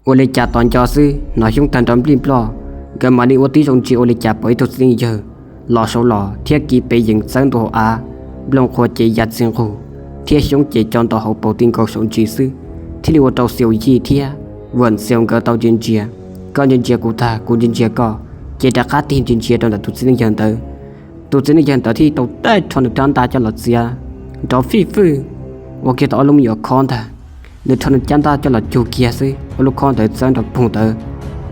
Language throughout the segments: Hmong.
Ua li cas tos nco xwb hnov xyoob tag nrov nplij nploj, nkawd mam li ua tib zoo ntsia ua li cas pom ib tug txiv neej yawg los saud los thiab kiv pes yees txawb ntua hauv av, nplooj qhuav ces ya txiv nqug, thiab xyoob ces co nto hauv paus ti nkaus saum ntsis xwb, thiaj li ua rau Xiaus Yij thiab Vam Xiaus nkawd tau ntsia ntsia, koj ntsia ntsia kuv tag kuv ntsia ntsia koj, ces rov qab tig ntsia ntsia rau ntawm tus txiv neej yawg ntawd. Tus txiv neej yawg ntawd thiaj tau taij rho nws rab ntaj coj los txiav nrov fij fwj, ua kiag tau ob lub me nyuam khob ntag. Nws rho nws rab ntaj coj los cug kiag xwb, ob lub khob ntawd txawb nrov poog ntawd,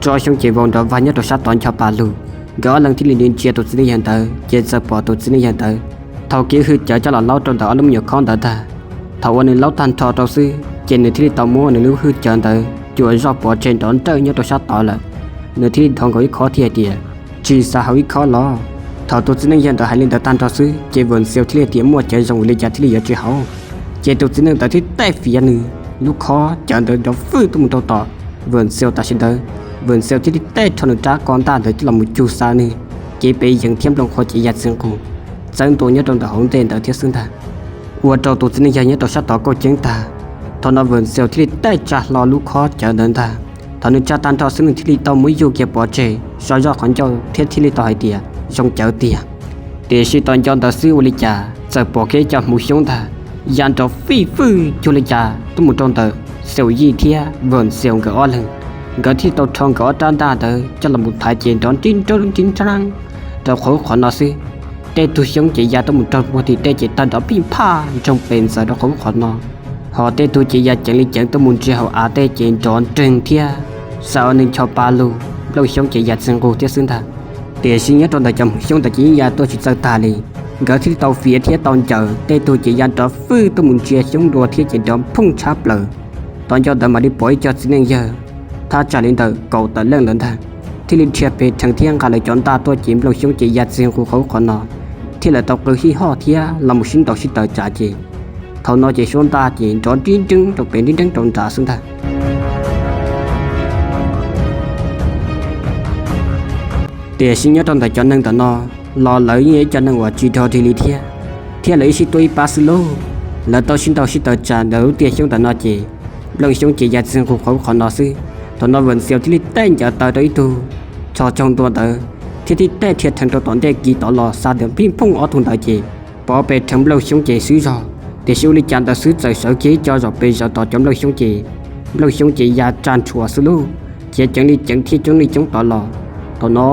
tso xyoob ces vau nrov vag nyob rau sab tod ncho pa lug. Nkawd ob leeg thiaj li ntsia ntsia tus txiv neej yawg ntawd ces txawm pom tus txiv neej yawg ntawd thaum kiv hwj cawv coj los laub rau ntawm ob lub me nyuam khob ntawd tag. Thaum uas nws laub tag nrho rau xwb ces nws thiaj li tau muab nws lub hwj cawv ntawd cuam zoj pov tseg nrov nrawj nyob rau sab tod lawm. Nws thiaj li dhov nkaus ib khob thiab hais tias, tsis xav haus ib khob los? Thaum tus txiv neej yawg ntawd hais li ntawd tag nrho xwb ces Vam Xiaus thiaj li tias, muaj cawv zoo li cas thiaj li yuav tsis haus? Ces tus txiv neej ntawd thiaj taij fiav nws lub khob cawv ntawd nrov fwj tuaj mus rau tom Vam Xiaus tam sim ntawd. Vam Xiaus thiaj li taij rho nws rab ko ntaj ntawd coj los mus cug xa nws, kiv pes yees thiab nplooj qhuav ces ya txiv nqug txawb ntua nyob rau ntawm hauv ntej ntawd thiab xwb ntag. Ua rau tus txiv neej yawg nyob rau sab tod kauj ceeb tag. Thaum no Vam Xiaus thiaj li taij tsa hlo lub khob cawv ntawd ntag. Thaum nws tsa tag nrho xwb nws thiaj li tau muab yug kiag pov tseg so zoj qhov ncauj thiab thiaj li tau hais tias, zoo cawv tiag. Tiam sis tos nco ntawd xwb ua li cas txawm pom kiag ib co hmuv xyoob ntag ya nrov fij fwj cuag li cas tuaj mus rau ntawm Xiaus Yij thiab Vam Xiaus nkawd ob leeg. Nkawd thiaj tau rho nkawd ob rab ntaj ntawd coj los mus thaiv ces nrov nrib nrib nrab rau qhov ub qhov no xwb. Tej tug xyoob ces ya tuaj mus raug puag tim tej ces tawg nrov pij phaj ntsoog pes ntxaws rau qhov ub qhov no, hos tej tug ces ya ceev li ceev tuaj mus ntsia hauv av tej ces nrov nreeg thiab xa ua neeg ncho pa lug, nplooj xyoob ces ya txiv nqug thiab xwb ntag. Tiam sis nyob rau ntawm cov hmuv xyoob ntawd ces yeej ya tuaj tsis txawj tag li. Nkawd thiaj li tau fiav thiab tau ncaws, tej tug ces ya nrov fwj tuaj mus ntsia xyoob dua thiab ces nrov phooj tshab plaws. Tos nco ntawd mam li pom ib co txiv neej yawg thaj tsam li ntawm kaum tawm leej lawm ntag, thiaj li dhia pes rheev thiab nqa lawv cov ntaj tuaj ces nplooj xyoob ces ya txiv nqug qhov ub qhov no, thiab lawv tau qw hij hoj thiab los mus sib ntaus sib tawm tsam ces thaum no ces suab ntaj ces nrov nrib nreeb rau pem nrib nreeb rau nrad xwb ntag. Tiam sis nyob rau ntawm cov neeg ntawm no los lawv yeej yog ib co neeg uas tsis dog dig li thiab, thiab lawv ib sib tuaj ib pab xwb lauj. Lawv tau sib ntaus sib tawm tsam ntawm lub tiaj xyoob ntawm no ces nplooj xyoob ces ya txiv nqug qhov ub qhov no xwb. Thaum no Vam Xiaus thiaj li taij ncaws taw rau ib tug tso tsaug ntua ntawd thiab thiaj taij dhia rheev rau tom ntej kiv tod los xa ntawm pij phooj ob tug ntawd ces pov pes rheev nplooj xyoob ces swb zog. Tiam sis ua li cas ntawd xwb txawm sawv kiag ib co zaum pes zaws tom cov nplooj xyoob ces nplooj xyoob ces ya tsa ntshuas xwb lauj, khiav ceev li ceev thiab coob li coob tod los. Thaum no